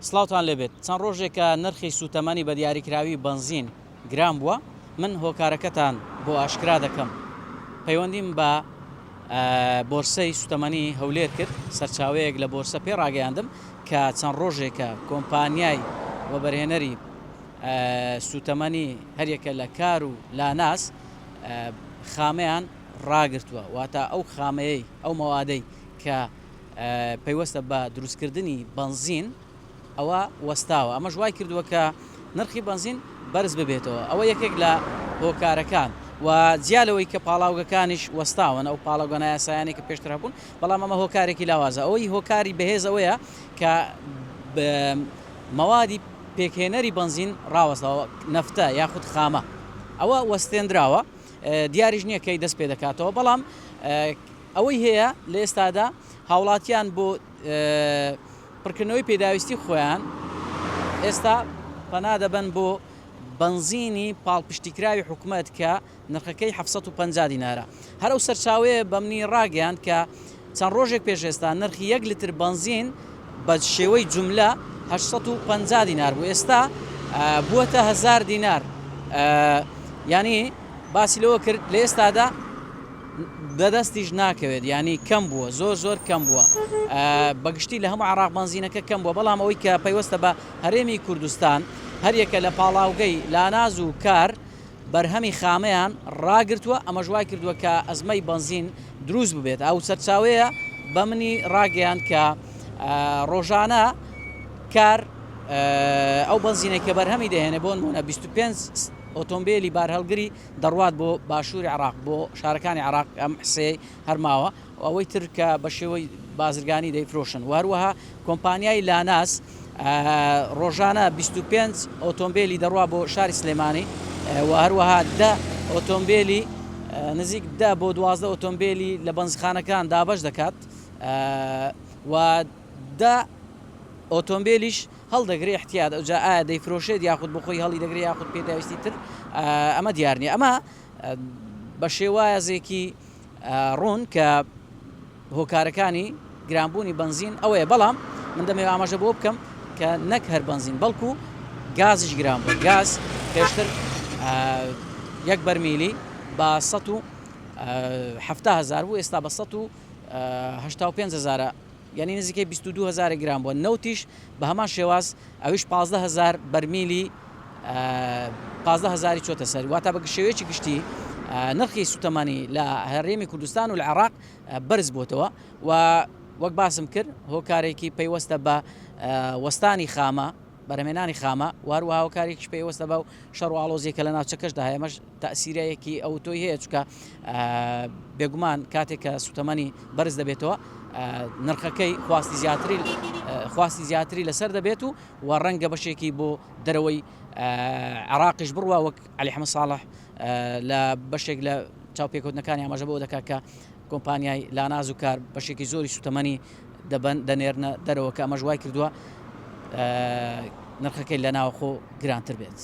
سڵاوتان لێبێت چەند ڕۆژێکە نرخی سوتەمەنی بە دیاریکراوی بەنزین گران بووە من هۆکارەکەتان بۆ ئاشکرا دەکەم پەیوەندیم بە بۆرسەی سوتەمەنی هەولێر کرد سەرچاوەیەک لە بۆرسە پێ ڕاگەیاندم کە چەند ڕۆژێکە کۆمپانیای وەبەرهێنەری سوتەمەنی هەریەکە لە کار و لاناس خامەیان ڕاگرتووە واتە ئەو خامەیەی ئەو مەوادەی کە پەیوەستە بە دروستکردنی بەنزین ئەوە وەستاوە، ئەمەش وای کردووە کە نرخی بەنزین بەرز ببێتەوە، ئەوە یەکێک لە هۆکارەکان و جیا لەوەی کە پاڵاوگەکانیش وەستاون، ئەو پاڵاوگە نایاسایانەی کە پێشتر هەبوون، بەڵام ئەمە هۆکارێکی لاوازە، ئەوەی هۆکاری بەهێز ئەوەیە کە مەوادی پێکهێنەری بەنزین ڕاوەستاوە، نەفتە یاخود خامە ئەوە وەستێندراوە، دیاریش نییە کەی دەست پێدەکاتەوە، بەڵام ئەوەی هەیە لە ئێستادا هاوڵاتیان بۆ پڕکردنەوەی پێداویستی خۆیان ئێستا پەنا دەبەن بۆ بەنزینی پاڵپشتیکراوی حکومەت کە نرخەکەی 750 دینارە. هەر ئەو سەرچاوەیە بەمنی ڕاگەیاند کە چەند ڕۆژێک پێش ئێستا نرخی یەک لتر بەنزین بە شێوەی جوملە 850 دینار بوو ئێستا بووەتە 1000 دینار یانی باسی لەوە کرد لە ئێستادا بەدەستیش ناکەوێت یانی کەم بووە زۆر زۆر کەم بووە بەگشتی لە هەموو عراق بەنزینەکە کەم بووە بەڵام ئەوەی کە پەیوەستە بە هەرێمی کوردستان هەریەکە لە پاڵاوگەی لاناز و کار بەرهەمی خامەیان ڕاگرتووە ئەمەش وای کردووە کە ئەزمەی بەنزین دروست ببێت ئەو سەرچاوەیە بە منی ڕاگەیان کە ڕۆژانە کار ئەو بەنزینێک کە بەرهەمی دەهێنێ بۆ نمونە 25 ئۆتۆمبیلی بارهەڵگری دەڕوات بۆ باشووری عێراق بۆ شارەکانی عێراق ئەم حسەیەی هەر ماوە و ئەوەی تر کە بە شێوەی بازرگانی دەیفرۆشن و هەروەها کۆمپانیای لاناس ڕۆژانە 25 ئۆتۆمبیلی دەڕوا بۆ شاری سلێمانی و هەروەها دە ئۆتۆمبیلی نزیک دە بۆ دوازدە ئۆتۆمبیلی لە بەنزخانەکان دابەش دەکات و دە ئۆتۆمبیلیش هەڵدەگرێ احتیاط ئەوجا ئایا دەیفرۆشێت یاخود بۆ خۆی هەڵی دەگرێ یاخود پێداویستی تر ئەمە دیار نییە ئەمە بە شێوازێکی ڕوون کە هۆکارەکانی گرانبوونی بنزین ئەوەیە بەڵام من دەمەوێت ئاماژە بۆ بکەم کە نەک هەر بنزین بەڵکو گازیش گران بوو گاز پێشتر یەک بەرمیلی بە 170 هزار بوو ئێستا بە 185 هزارە یانی نزیکەی 22 هەزارێک گران بووە، نەوتیش بە هەمان شێواز ئەویش 15 هەزار بەرمیلی 15 هەزاری چۆتە سەر واتە بە شێوەیەکی گشتی نرخی سوتەمەنی لە هەرێمی کوردستان و لە عێراق بەرز بۆتەوە و وەک باسم کرد هۆکارێکی پەیوەستە بە وەستانی خامە بەرهەمێنانی خامە و هەروەها هۆکارێکیش پەیوەستە بە شەڕ و ئاڵۆزییە کە لە ناوچەکەشدا هەیە ئەمەش تەئسیرەیەکی ئەوتۆی هەیە چونکە بێگومان کاتێک کە سوتەمەنی بەرز دەبێتەوە نرخەکەی خواستی زیاتری خواستی زیاتری لەسەر دەبێت و و ڕەنگە بەشێکی بۆ دەرەوەی عراقیش بڕوا وەک علی حەمە ساڵح لە بەشێک لە چاوپێکەوتنەکانی ئاماژە بۆ دەکات کە کۆمپانیای لاناز و کار بەشێکی زۆری سوتەمەنی دەبەن دەنێرنە دەرەوە کە ئەمەش وای کردووە نرخەکەی لە ناوخۆ گرانتر بێت.